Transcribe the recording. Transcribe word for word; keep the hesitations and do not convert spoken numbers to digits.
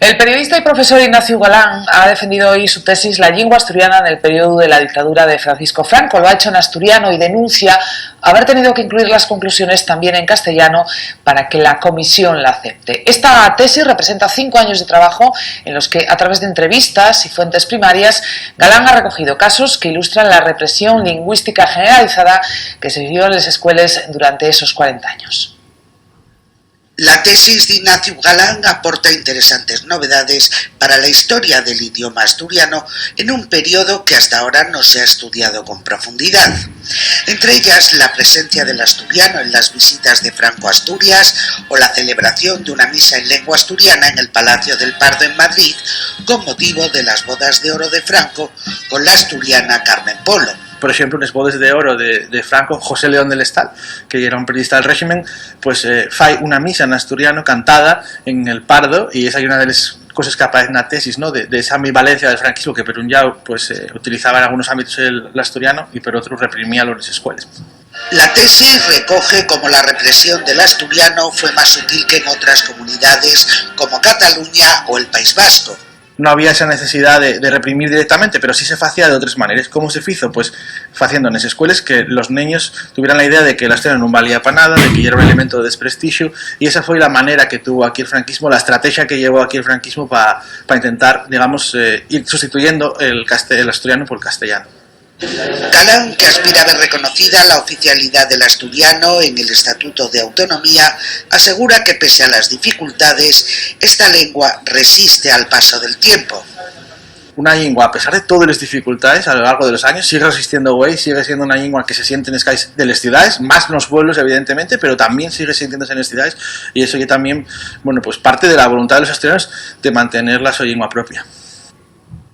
El periodista y profesor Ignacio Galán ha defendido hoy su tesis La llingua asturiana en el periodo de la dictadura de Francisco Franco. Lo ha hecho en asturiano y denuncia haber tenido que incluir las conclusiones también en castellano para que la comisión la acepte. Esta tesis representa cinco años de trabajo en los que, a través de entrevistas y fuentes primarias, Galán ha recogido casos que ilustran la represión lingüística generalizada que se vivió en les escueles durante esos cuarenta años. La tesis d'Ignacio Galán aporta interesantes novedades para la historia del idioma asturiano en un periodo que hasta ahora no se ha estudiado con profundidad. Entre ellas, la presencia del asturiano en las visitas de Franco a Asturias o la celebración de una misa en lengua asturiana en el Palacio del Pardo en Madrid con motivo de las bodas de oro de Franco con la asturiana Carmen Polo. Por exemplu, nes bodes de oro de, de Franco, José León del Estal, que yera un periodista del réximen, pues, eh, fai una misa n'asturiano cantada en el Pardo, y esa ye una de les coses que aparece na tesis, ¿no? De, de esa ambivalencia del franquismo, que per un llau, pues, eh, utilizaba en algunos ámbitos el, l'asturiano y per otru reprimíalo nes escueles. La tesis recoge cómo la represión del asturiano fue más sutil que en otras comunidades como Cataluña o el País Vasco. No había esa necesidad de, de reprimir directamente, pero sí se facía de otras maneras. ¿Cómo se fizo? Pues faciendo en las escuelas que los niños tuvieran la idea de que el asturiano no valía para nada, de que era un elemento de despresticio, y esa fue la manera que tuvo aquí el franquismo, la estrategia que llevó aquí el franquismo para intentar, digamos, eh, ir sustituyendo el, el asturiano por el castellano. Galán, que aspira a ver reconocida la oficialidad del asturiano en el Estatuto de Autonomía, asegura que, pese a las dificultades, esta lengua resiste al paso del tiempo. Una lengua, a pesar de todas las dificultades a lo largo de los años, sigue resistiendo güey, sigue siendo una lengua que se siente en calles de las ciudades, más en los pueblos, evidentemente, pero también sigue sintiéndose en las ciudades, y eso ya también, bueno, pues parte de la voluntad de los asturianos de mantener la su lengua propia.